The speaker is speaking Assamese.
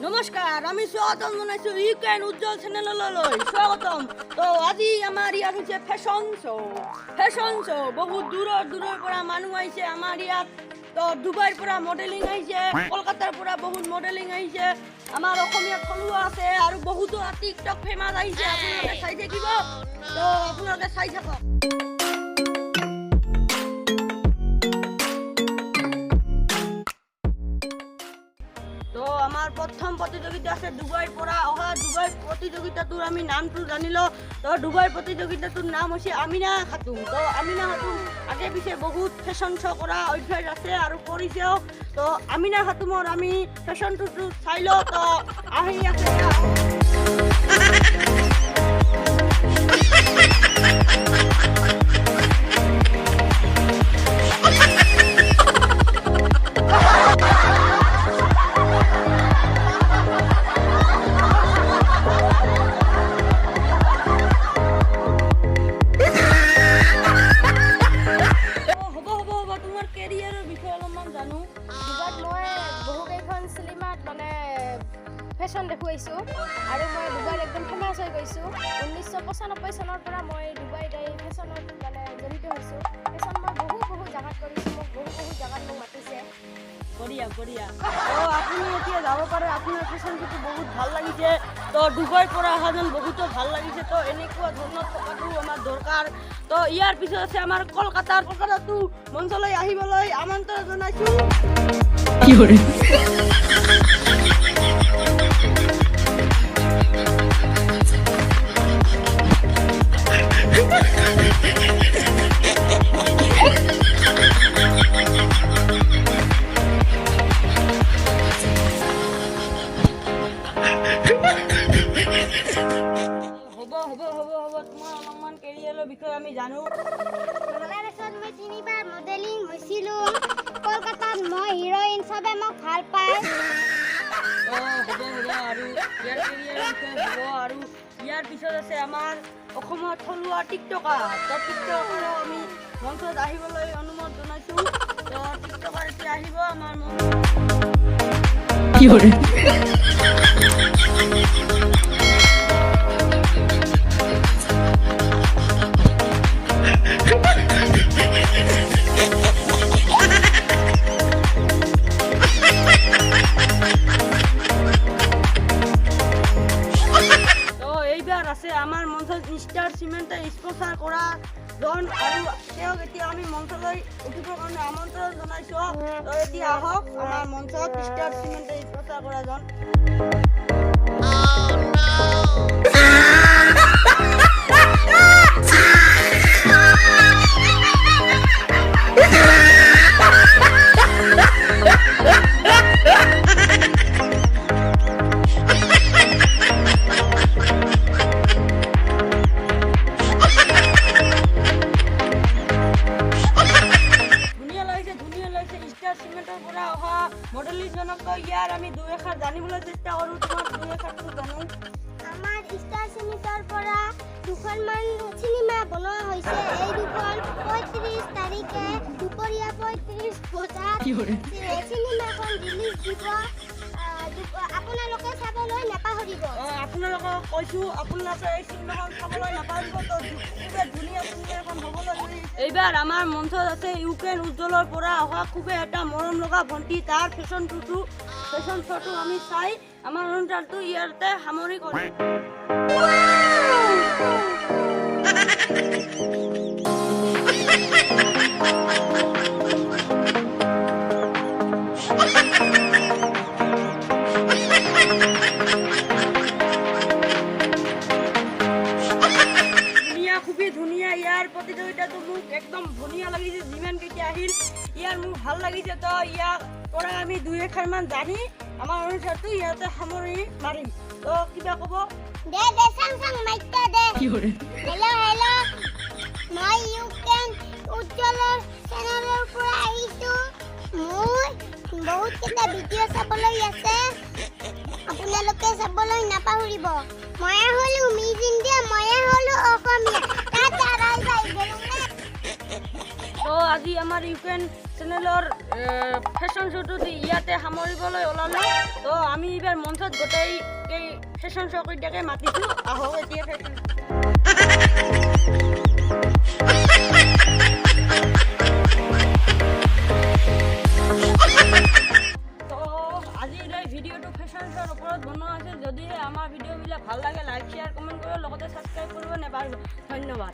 নমস্কাৰ, আমি স্বাগতম জনাইছোঁ ইউকেন উজ্জ্বল চেনেললৈ স্বাগতম। তো আজি আমাৰ ইয়াত হৈছে ফেশ্বন শ্ব'। ফেশ্বন শ্ব' বহুত দূৰৰ দূৰৰ পৰা মানুহ আহিছে আমাৰ ইয়াত। তো ডুবাইৰ পৰা মডেলিং আহিছে, কলকাতাৰ পৰা বহুত মডেলিং আহিছে, আমাৰ অসমীয়া থলুৱা আছে আৰু বহুতো টিকটক ফেমাছ আহিছে। আপোনালোকে চাই থাকিব। তো আপোনালোকে চাই থাকক। তো আমাৰ প্ৰথম প্ৰতিযোগিতা আছে ডুবাইৰ পৰা অহা। ডুবাই প্ৰতিযোগিতাটোৰ আমি নামটো জানি লওঁ। তো ডুবাই প্ৰতিযোগিতাটোৰ নাম হৈছে আমিনা খাতুন। তো আমিনা খাতুন আগে পিছে বহুত ফেশ্বন শ্ব' কৰা অভ্যাস আছে আৰু কৰিছেও। তো আমিনা খাতুনৰ আমি ফেশ্বনটো চাই লওঁ। তো আহি আছে। হ'ব হ'ব হ'ব, তোমাৰ কেৰিয়াৰৰ বিষয়ে অলপমান জানো। ডুবাইত মই বহুকেইখন চিনেমাত মানে ফেশ্বন দেখুৱাইছোঁ আৰু মই ডুবাইত একদম ফেমাছ হৈ গৈছোঁ। 1995 চনৰ পৰা মই ডুবাইত এই ফেশ্বনত মানে জড়িত হৈছোঁ। ফেশ্বন মই বহু বহু জেগাত কৰিছোঁ, মোক বহু বহু জেগাত মোক মাতিছে। বঢ়িয়া বঢ়িয়া। তো আপুনি এতিয়া যাব পাৰে। আপোনাৰ ফেশ্বনটো বহুত ভাল লাগিছে। তো ডুবাইৰ পৰা অহা যেন বহুতো ভাল লাগিছে। তো এনেকুৱা ধৰণৰ থকাটো আমাৰ দৰকাৰ। তো ইয়াৰ পিছত আছে আমাৰ কলকাতাৰ। কলকাতাতো মঞ্চলৈ আহিবলৈ আমন্ত্ৰণ জনাইছোঁ। 有人。 হ'ব হ'ব হ'ব হ'ব, তোমাৰ অলপমান কেৰিয়াৰৰ বিষয়ে আমি জানো। বাংলাদেশত মই তিনিবাৰ মডেলিং হৈছিলোঁ। কলকাতাত মই হিৰইন, চবে মোক ভাল পায়। তো হ'ব হ'ব, আৰু ইয়াৰ কেৰিয়াৰৰ বিষয়ে হ'ব। আৰু ইয়াৰ পিছত আছে আমাৰ অসমৰ থলুৱা টিকটকাৰ। তো টিকটকাৰো আমি মঞ্চত আহিবলৈ অনুৰোধ জনাইছোঁ। তো টিকটকাৰ এতিয়া আহিব আমাৰ মঞ্চত। 有人。 তো এইবাৰ আছে আমাৰ মঞ্চত ষ্টাৰ চিমেণ্টে স্পনচাৰ কৰা জন আৰু তেওঁক এতিয়া আমি মঞ্চলৈ উঠিবৰ কাৰণে আমন্ত্ৰণ জনাইছোঁ। তো এতিয়া আহক আমাৰ মঞ্চত ষ্টাৰ চিমেণ্টে স্পনচাৰ কৰা জন। ধুনীয়া লাগিছে, ধুনীয়া লাগিছে। ষ্টাৰ চিমেণ্টৰ পৰা অহা মডেলিজনক তো ইয়াৰ আমি দুই এষাৰ জানিবলৈ চেষ্টা কৰোঁ। তোমাৰ দুই এষাৰটো জানো। আমাৰ ষ্টাৰ চিমেণ্টৰ পৰা দুখনমান চিনেমা বনোৱা হৈছে। এই দুখন 35 তাৰিখে দুপৰীয়া 35 বজাত 有人。 চিনেমাখন ৰিলিজ দিব। আপোনালোকে চাবলৈ নাপাহৰিব। আপোনালোকক কৈছোঁ, আপোনালোকে এই চিনেমাখন চাবলৈ নাপাহৰিব। তো খুবেই ধুনীয়া চিনেমা এখন হ'বলৈ গৈ। এইবাৰ আমাৰ মঞ্চত আছে ইউকেন উজ্জ্বলৰ পৰা অহা খুবেই এটা মৰম লগা ভণ্টি। তাৰ ফেশ্বন শ্ব'টো আমি চাই আমাৰ অনুষ্ঠানটো ইয়াতে সামৰি কৰিম। ধুনীয়া, খুবেই ধুনীয়া। ইয়াৰ প্ৰতিযোগিতাটো মোক একদম ধুনীয়া লাগিছে। যিমান কেইটা আহিল ইয়াৰ মোক ভাল লাগিছে। তো ইয়াৰ পৰা আমি দুই এষাৰমান জানি আমাৰ অনুষ্ঠানটো ইয়াতে সামৰি মাৰিম। তো কিবা ক'ব? দে দে, চাং চাং মাইকটা দে। 有人。 Hello hello, মই ইউকেন উজ্জ্বলৰ চেনেলৰ পৰা আহিছোঁ। মোৰ বহুতকেইটা ভিডিঅ' চাবলৈ আছে, আপোনালোকে চাবলৈ নাপাহৰিব। ময়ে হ'লো মিছ ইণ্ডিয়া, ময়ে হ'লো অসমীয়া। টাটা, বাই বাই, গেলো। তো আজি আমাৰ ইউকেন চেনেলৰ ফেশ্বন শ্ব'টো ইয়াতে সামৰিবলৈ ওলালোঁ। তো আমি এইবাৰ মঞ্চত গোটেই ফেশ্বন শ্ব' কেইটাকে মাতিছোঁ, আহক এতিয়া ফেশ্বন। তো আজিৰ এই ভিডিঅ'টো ফেশ্বন শ্ব'ৰ ওপৰত বনোৱা আছিল। যদিহে আমাৰ ভিডিঅ'বিলাক ভাল লাগে, লাইক, শ্বেয়াৰ, কমেণ্ট কৰিব, লগতে ছাবস্ক্ৰাইব কৰিব নাপাহৰিব। ধন্যবাদ।